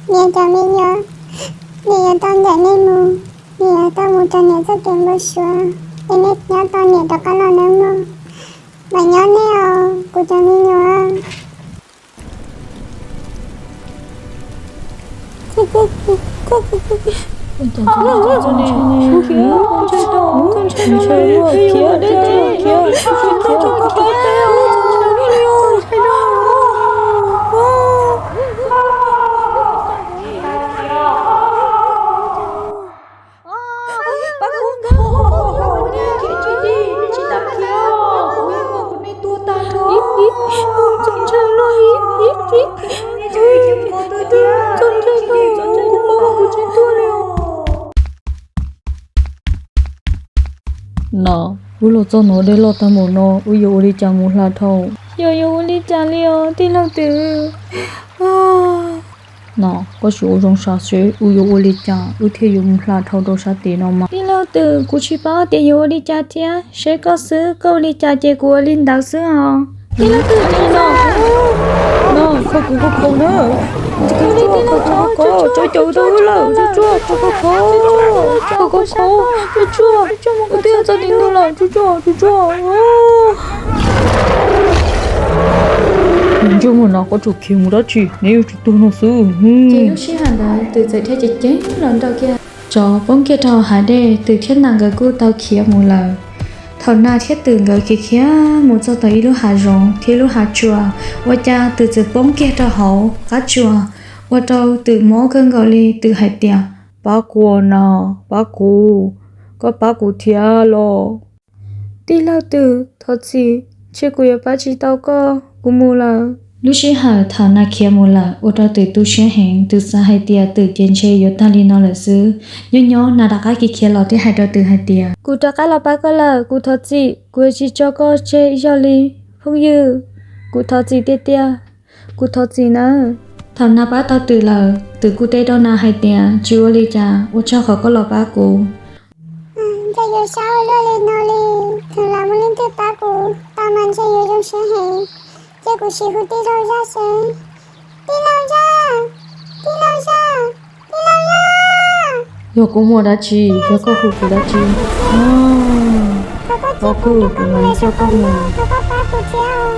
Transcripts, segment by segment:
Niam cov me nyuam, niam yuav tau ncaim nej mus, niam yuav tau mus raws niam txoj kev npau suav, es nej nyob tau niam rov qab los nawb mog. Mam nyob nej os kuv cov me nyuam. No, wb los txog no dej loj tag npaum no, wb yuav ua li cas mus hla dhau? Yog yuav ua li cas li os tij laug Twm? No, koj sim ua zoo saib seb wb yuav ua li cas wb thiaj yuav mus hla dhau rau sab tid no mas. Tij laug Twm, kuv tsis paub tias yuav ua li cas thiab, seb koj xwb, koj ua li cas ces kuv ua li ntawd xwb os. Tij laug Twm, no, no, kho kuv kho kho na. Tij laug Twm, tso caum tau wb lawm, tsuag tsuag, kho kho kho, kho kho kho, tsuag tsuag, kuv twb txog tim ntug lawm, tsuag tsuag, tsuag tsuag. Ntsuag mus no koj tsuas khiav mus dab tsi, neb yuav tsum tuag no xwb. Ces lub sij hawm ntawd Twm txawm dhia ceev ceev los nrog kiag tsov poob kiag rau hauv hav dej, Twm thiab Nas nkawd kuj tau khiav mus lawm. Thaum Nas thiab Twm nkawd khiav khiav mus txog tom ib lub hav zoov thiab lub hav tsua, ua cas Twm txawm poob kiag rau hauv qab tsua, ua rau Twm mob kawg nkaus li. Twm hais tias, pab kuv no, pab kuv, koj pab kuv thiab los. Tij laug Twm, thov txim, ntshe kuv yuav pab tsis tau koj, kuv mus lawm. Lub sij hawm thaum Nas khiav mus lawm ua rau Twm tu siab heev, Twm xav hais tias Twm ces ntshe yuav tag li no lawm xwb. Nyob nyob Nas rov qab khiav khiav los thiab hais rau Twm hais tias, kuv rov qab los pab koj lawm, kuv thov txim, kuv yuav tsis tso koj tseg ib zaug li phooj ywg, kuv thov txim tiag tiag, kuv thov txim nawb. Thaum Nas pab tau Twm lawm, Twm kuj teb rau Nas hais tias, tsis ua li cas, ua tsaug qhov koj los pab kuv. Ntshe yuav sab ua luaj li no li, thaum lawv muaj leej twg pab kuv tau mas ntshe yuav zoo siab heev. Cia kuv sim hu tij laug Zaj seb. Tij laug Zaj, tij laug Zaj, tij laug Zaj. Yog kuv muaj dab tsi, yog koj hu kuv dab tsi? Thov koj cia kuv rov qab mus, thov koj pab kuv thiab.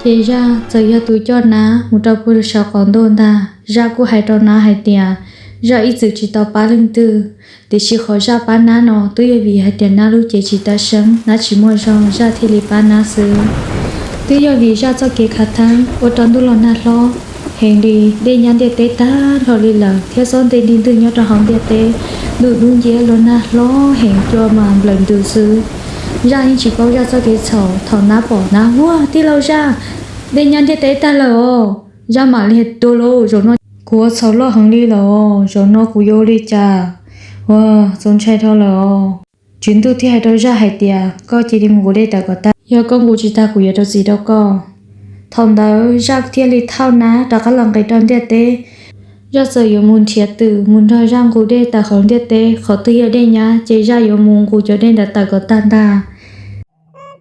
Ces Zaj txawm yog tus coj Nab mus rau puag saum qaum ntuj ntag. Zaj kuj hais rau Nab hais tias Zaj ib txwm tsis tau pab leej twg, tiam sis qhov Zaj pab Nab no twb yog vim hais tias Nab lub cev tsis tab seeb, Nab tsis muaj zog, Zaj thiaj li pab Nab xwb. Twb yog vim Zaj txoj kev khav theeb ua rau ntuj los nag hlob heev li, dej nyab ntiaj teb tag nrho li lawm, thiab xob nti nti ntwg nyob rau hauv ntiaj teb, ntuj dub nciab los nag hlob heev, cua mas nplawm ntws xwb. Zaj yeej tsis paub Zaj txoj kev txhaum. Thaum Nab pom Nab, huaj, tij laug Zaj, dej nyab ntiaj teb tag lawm os. Zaj mam li, tuag lauj, zaum no kuv ua txhaum loj heev li lawm os, zaum no kuv yuav ua li cas? Ua, txaus ntshai dhau lawm os. Tswv Ntuj thiaj hais rau Zaj hais tias, koj cia li mus nqus dej tawm kom tag, yog koj nqus tsis tag kuv yuav rau txim rau koj. Thaum ntawd Zaj thiaj li thauj Nab rov qab los nqis rau ntiaj teb. Zaj txawm yuav mus nrhiav Twm mus nrog Zaj nqus dej tawm hauv ntiaj teb, qhov twg yog dej nyab ces Zaj yuav mus nqus cov dej ntawd tawm kom tag ntag.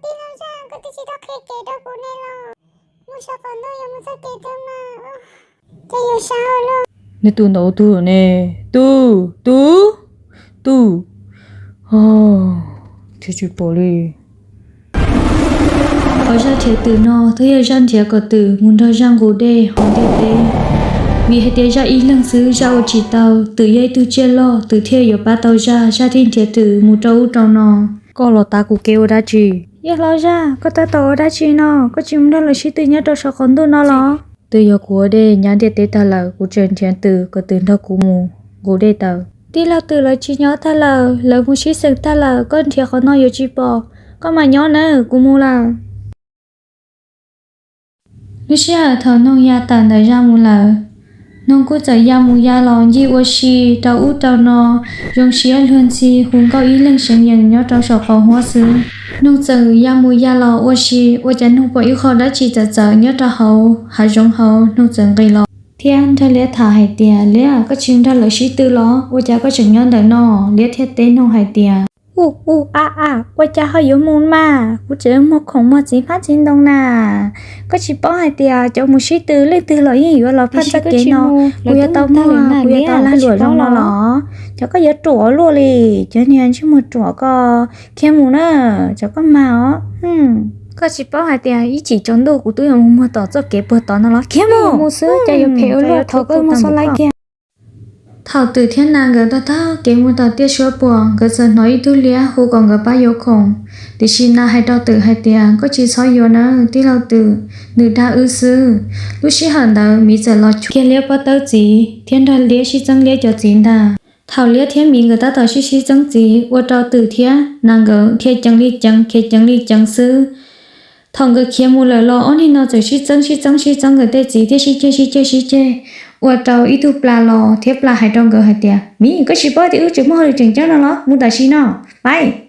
Tij laug Zaj, koj twb tsis tau qhia kev rau kuv ne los, mus saum qaum ntuj yuav mus txoj kev twg mas, ces yuav sab ua luaj. Nej tus ntawd ua twg ne? Twm, Twm, Twm. Twm tsis pom li. Qhov Zaj nrhiav Twm no twb yog Zaj nrhiav kom Twm mus nrog Zaj nqus dej hauv ntiaj teb. Vim hais tias Zaj ib leeg xwb Zaj ua tsis tau, Twm yog ib tug tsiaj loj, Twm thiaj yuav pab tau Zaj, Zaj thiaj nrhiav Twm mus rau ub rau no. Koj los tav kuv kev ua dab tsi? Yawg hlob Zaj, koj tab tom ua dab tsi no? Koj tsis mus nrog lawv sib tw nyob rau saum qaum ntuj no los? Twb yog kuv ua dej nyab ntiaj teb tag lawm, kuv tseem nrhiav Twm kom Twm nrog kuv mus nqus dej tawm. Tij laug Twm lawv tsis nyob tag lawm, lawv mus sib xeem tag lawm, koj nrhiav qhov no yuav tsis pom, koj mam nyob nawb, kuv mus lawm. Lub sij hawm thaum Noog ya tawm ntawm Zaj mus lawm, Noog kuj txawm ya mus ya los ncig ua si rau ub rau no, zoo siab luag ntxhi hu nkauj ib leeg seev yees nyob rau saum qaum huab xwb. Noog txawm ya mus ya los ua si, ua cas Noog pom ib qho dab tsi txawv txawv nyob rau hauv hav zoov hauv, Noog txawm nqis los thiab nrog Liab tham hais tias, Liab, koj tsis nrog lawv sib tw los? Ua cas koj tseem nyob ntawm no? Liab thiaj teb Noog hais tias, Ua, ua, a, a, ua cas ho yuav mus mas, kuv tseem muag khoom muag txiv hmab txiv ntoo na. Koj tsis paub hais tias cov mus sib tw leej twg los yeej yuav los phaj txoj kev no. Kuv yuav tau muag, kuv yuav tau lag luam zoo no los. Cov koj yuav ruam luaj li, cov niag ntsej muag ruam ko, khiav mus na, cov koj mag os. Koj tsis paub hais tias ib chim tsaus ntuj kuv twb yuav mus muag tom txoj kev puag tod no los khiav mus. Mus xwb cas yuav phem ua luaj, thov koj mus xov laib kiag. Thaum Twm thiab Nas nkawd taug taug kev mus tom tiaj suab puam, nkawd txawm hnov ib tug liab hu kom nkawd pab yuav khoom. Tiam sis Nas hais rau Twm hais tias, koj tsis txhob yuav nawb tij laug Twm, nws dag wb xwb. Lub sij hawm ntawd Miv txawm los chua kiag liab pob tawb txiv thiab nrog liab sib txeeb liab cov txiv ntag. Thaum liab thiab Miv nkawd tab tom sib sib txeeb txiv ua rau Twm thiab Nas nkawd khiav ceev li ceev, khiav ceev li ceev xwb. Thaum nkawd khiav mus lawm los ob niag no txawm sib txeeb sib txeeb sib txeeb nkawd tej txiv thiab sib ceg sib ceg sib ceg, ua rau ib tug plas los thiab plas hais rau nkawd hais tias, Miv, koj tsis paub tias wb tseem muaj hauj lwm tseem ceeb no los? Mus tam sim no, pais.